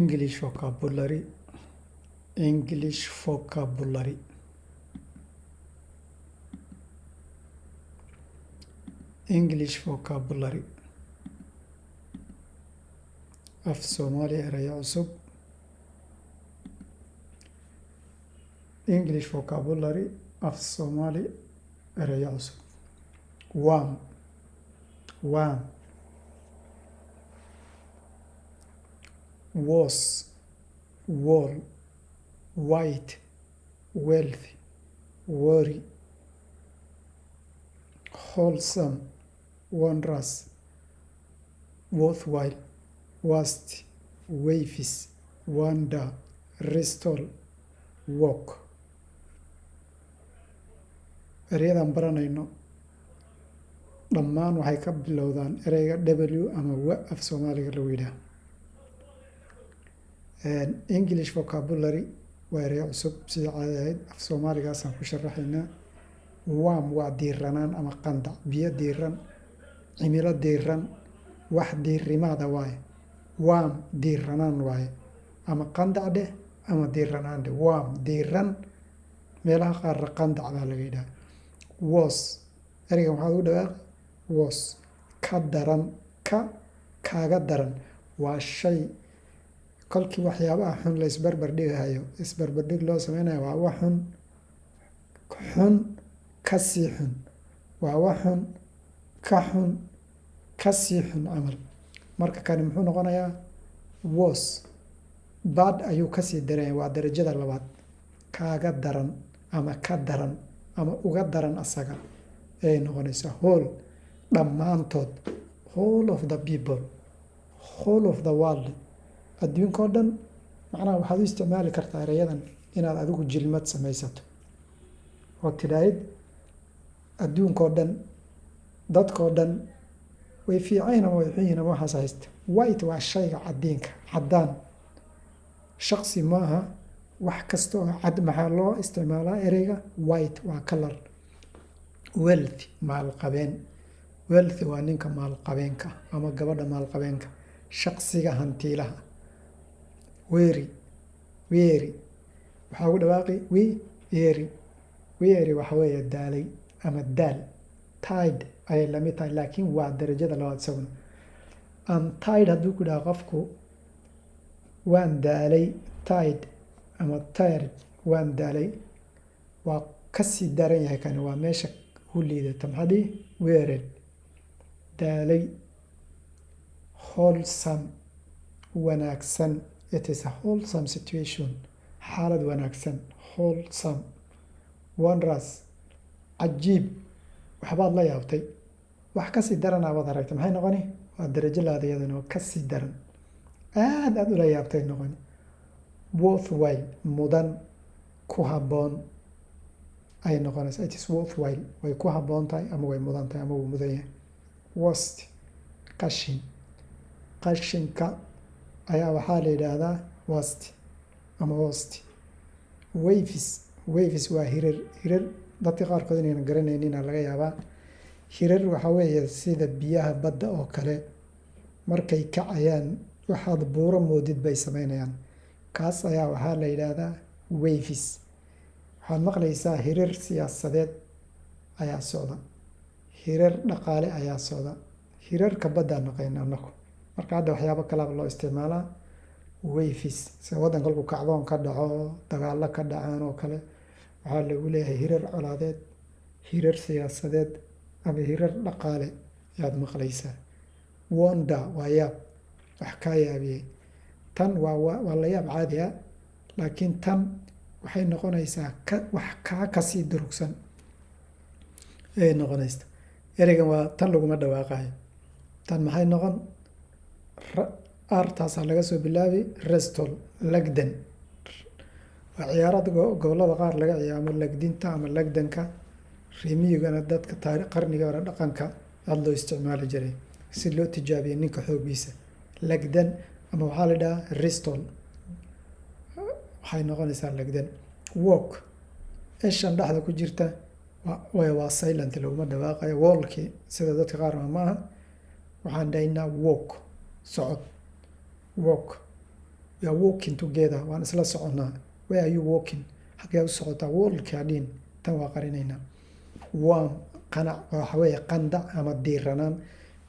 English vocabulary, English vocabulary, English vocabulary. Af Soomaali erayo cusub. English vocabulary, af Soomaali erayo cusub. Warm, warm. Was, wall, white, wealth, worry, wholesome, wondrous, worthwhile, worst, waves, wonder, restore, walk. Ereyadaan baranayno dhammaan waxay ka bilowdaan ereyga W ama W af Soomaaliga lagu yidhaah. English vocabulary waa ereyo cusub sidii caadi ahayd, af Soomaaligaasaan ku sharaxaynaa. Warm waa diiranaan ama qandac, biyo diiran, cimilo diiran, wax diirimaada waaye. Warm diiranaan waaye, ama qandac dheh ama diiranaan dheh. Warm diiran, meelaha qaarna qandac baa laga yidhaha. Worse, ereygan waxaad ugu dhawaaqi worse, ka daran, ka kaaga daran. Waa shay kolkii waxyaabaha xun la isbarbar dhigayo, isbarbardhig loo sameynayo, waa wax xun, xun kasii xun, waa wax xun, ka xun, kasii xun camal. Marka kani muxuu noqonayaa? Worse, bad ayuu kasii daranya, waa darajada labaad. Kaaga daran ama ka daran ama uga daran asaga ayay noqonaysaa. Whole, dhammaantood, whole of the people, whole of the world, adduunka oo dhan. Macnaha waxaad u isticmaali kartaa ereyadan inaad adigu jilmad samaysato oo tidhaahid adduunka oo dhan, dadkoo dhan way fiican ama way xun yihiin ama waxaas haysta. White waa shayga cadiinka, caddaan. Shaqsi maaha, wax kasta oo cad maxaa loo isticmaalaa ereyga white? Waa color. Wealthy, maalqabeen. Wealthy waa ninka maalqabeenka ama gabadha maalqabeenka, shaqsiga hantiilaha. Weary, weary waxaa ugu dhawaaqi weary. Weary waxa weeye daalay ama daal. Tired ayay lamid tahay, laakiin waa darajada labaad isaguna. "I'm tired" hadduu ku dhaha qofku, waan daalay, tired ama tired, waan daalay, waa kasii daran yahay kani, waa meesha u liidata. Maxaa dhihi? Wearied, daalay. Wholesome, wanaagsan. It is a wholesome situation, xaalad wanaagsan, wholesome. Wondrous, cajiib, waxbaad la yaabtay, wax kasii daranaa baad aragtay. Maxay noqoni? Waa darajo labaad iyadana, oo kasii daran, aad aad ula yaabtay noqoni. Worthwhile, mudan, ku habboon ayay noqonaysaa. It is worthwhile, way ku habboon tahay ama way mudan tahay ama wuu mudan yahay. Waste, qashin. Qashinka ayaa waxaa la yidhaahdaa waste ama waste. Waves, waves waa hirar. Hirar dadka qaarkood inaynan garanaynin laga yaabaa. Hirar waxaa weeye sida biyaha badda oo kale, markay kacayaan waxaad buuro moodid bay sameynayaan. Kaas ayaa waxaa la yidhaahdaa waves. Waxaad maqlaysaa hirar siyaasadeed ayaa socda, hirar dhaqaale ayaa socda. Hirarka baddaa naqayna anaku. Marka hadda waxyaabo kalaba loo isticmaalaa waves, sida waddan kolkuu kacdoon ka dhaco, dagaallo ka dhacaan oo kale, waxaa lagu leeyahay hirar colaadeed, hirar siyaasadeed ama hirar dhaqaale ayaad maqlaysaa. Wonder waa yaab, wax kaa yaabiyey. Tan waa la yaab caadi ah, laakiin tan waxay noqonaysaa ka wax kaa kasii durugsan ayay noqonaysaa. Ereygan waa tan laguma dhawaaqayo. Tan maxay noqon? R-taasaa laga soo bilaabi. Wrestle, lagdan, waa ciyaarada gobollada qaar laga ciyaamo, lagdinta ama lagdanka. Reemiyigana dadka taari qarniga hore dhaqanka aada loo isticmaali jiray si loo tijaabiyo ninka xooggiisa. Lagdan ama waxaa la dhahaa wrestle, waxay noqonaysaa lagdan. Walk, eshan dhexda ku jirta waa silent, laguma dhawaaqayo. Walki sida dadka qaar ma aha, waxaan dhahaynaa walk, socod, walk. We are walking together, waan isla soconnaa. Where are you walking? Xagee u socotaa? Walk hadhiin, tan waa qarinaynaa. Warm, qanac, waxa weeye qandac ama diiranaan.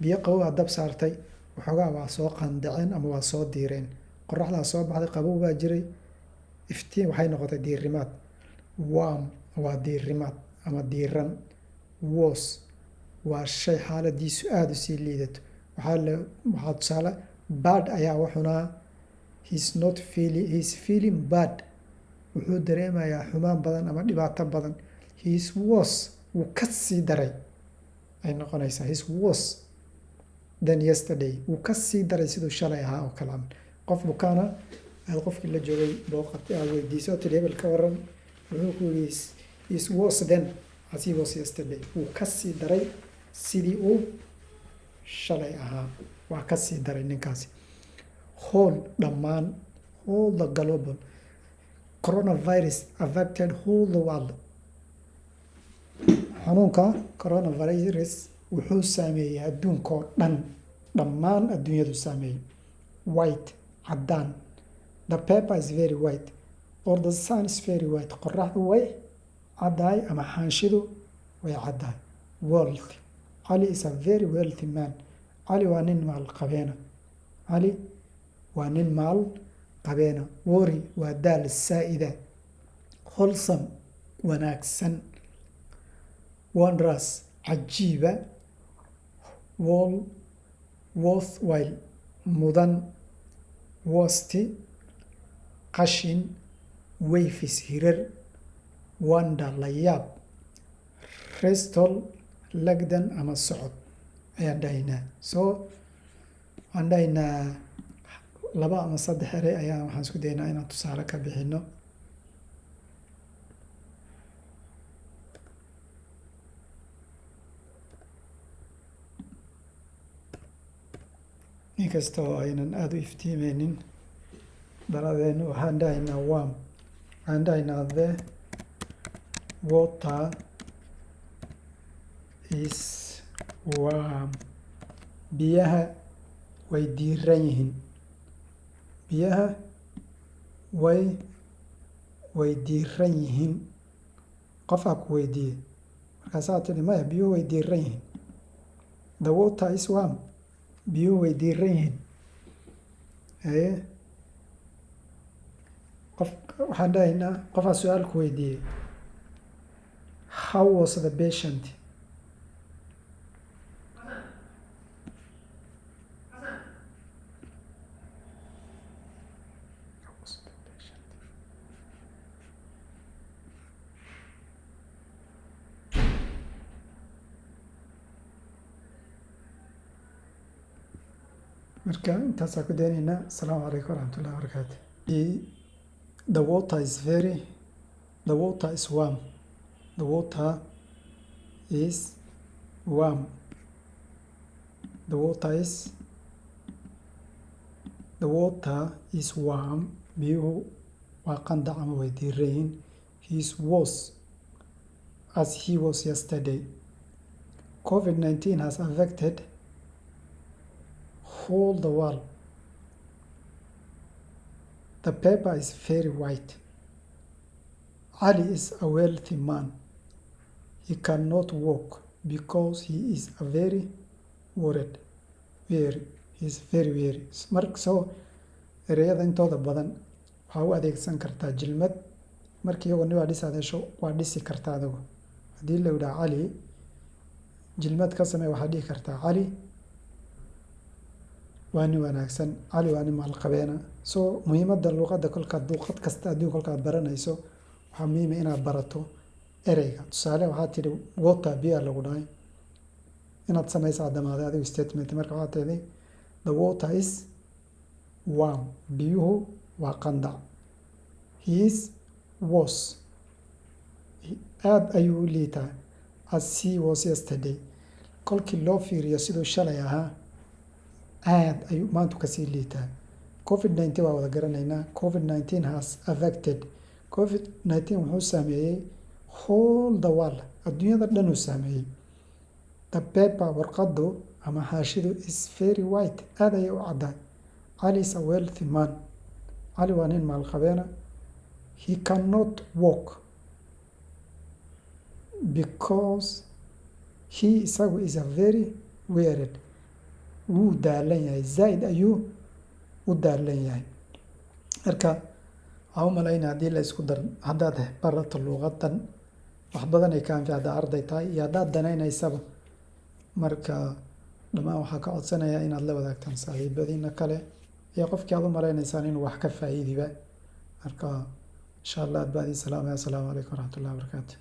Biyo qabow aad dab saartay, waxoogaa waa soo qandaceen ama waa soo diireen. Qoraxdaa soo baxday, qabow baa jiray, iftiin waxay noqotay diirimaad. Warm waa diirimaad ama diiran. Worse waa shay xaaladiisu aada u sii liidato. Waxaa tusaale bad ayaa wuxunaa, he's not feeling, he's feeling bad, wuxuu dareemayaa xumaan badan ama dhibaato badan. He is worse, wuu ka sii daray ay noqonaysaa. He's worse than yesterday, wuu ka sii daray siduu shalay ahaa oo kale. Qof bukaana aad qofkii la joogay booqatay, aad weydiisay oo tidhi, "Hebel, ka waran?" Wuxuu ku yidhi, "Is worse than as he was yesterday." Wuu ka sii daray sidii uu shalay ahaa, waa ka sii daray ninkaasi. Whole, dhammaan. Whole, the global coronavirus affected whole the world. Xanuunka coronavirus wuxuu saameeyey adduunka oo dhan, dhammaan adduunyadu saameeyey. White, caddaan. The paper is very white or the sun is very white. Qoraxdu way caddahay ama xaanshidu way caddahay. Wealth. Cali is a very wealthy man. Cali waa nin maal qabeena. Cali waa nin maal qabeena. Worry waa daal saa'ida. Wholesome, wanaagsan. Wondrous, cajiiba. Wall, worthwhile, mudan. Waste, qashin. Waves, hirar. Wonder, la yaab. Wrestle, lagdan ama socod ayaan dhahaynaa. So waxaan dhahaynaa laba ama saddex erey ayaa waxaan isku daynaa inaan tusaale ka bixino. Inkasta oo aynan aada u iftiimeynin daladeenu, waxaan dhahaynaa warm. Waxaan dhahaynaa the water is warm. Biyaha way diiran yihiin. Biyaha way diiran yihiin. Qofaa ku weydiiyey, markaasaa tidhi, "Maya, biyuhu way diiran yihiin." The water is warm. Biyuhu way diiran yihiin. Haye, qof waxaan dhahaynaa, qofaa su-aal ku weydiiyey, "How was the patient?" How was the patient? Marka intaasaa ku daynaynaa. Asalaamu calaykum waraxmatullahi wabarakaatu. The water is very, the water is warm. The water is warm. The water is warm. Biyuhu waa qandac ama way diiran yihiin. He is worse as he was yesterday. COVID-19 has affected whole the world. The paper is very white. Ali is a wealthy man. He cannot walk because he is a very worried, weary. He is very weary. Marka soo ereyada intooda badan waxaa u adeegsan kartaa jilmad. Markii iyagoo nin waa dhis aad hesho, waa dhisi kartaa adigu. Haddii la yidhaha Cali jilmad ka samee, waxaad dhihi kartaa Cali waa nin wanaagsan, Cali waa nin maalqabeena. So muhiimadda luqadda, kolkaad luqad kasta adduunka kolkaad baranayso, waxaa muhiim ah inaad barato ereyga. Tusaale, waxaad tidhi water, biyaa lagu dhahay, inaad samaysa dhamaaday adigu statement. Marka waxaad tidhi the water is warm, biyuhu waa qandac. He is worse, aad ayuu u liitaa, as he was yesterday. Kolkii loo fiiriyo siduu shalay ahaa, aad ayuu maanta kasii liitaa. COVID-19 waa wada garanaynaa. COVID-19 has affected, COVID-19 wuxuu saameeyey whole the world, adduunyada dhan uu saameeyey. The paper, warqaddu ama xaashidu, is very white, aad ayay u caddahay. Ali is a wealthy man. Cali waa nin maalqabeena. He cannot walk because he, isagu, is a very wearied, wuu daalan yahay, zaaid ayuu u daalan yahay. Marka waxaan u malaynaya haddii la isku dar, haddaad barato luuqadan, wax badan ay ka anfici haddaad arday tahay iyo haddaad danaynaysaba. Marka dhammaan waxaa ka codsanayaa inaad la wadaagtaan saaxiibadiina kale iyo qofkii aad u malaynaysaan inuu wax ka faa'iidiba. Marka insha Allah aad baan idin salaamaya. Asalaamu calaykum waraxmatullahi wabarakaatu.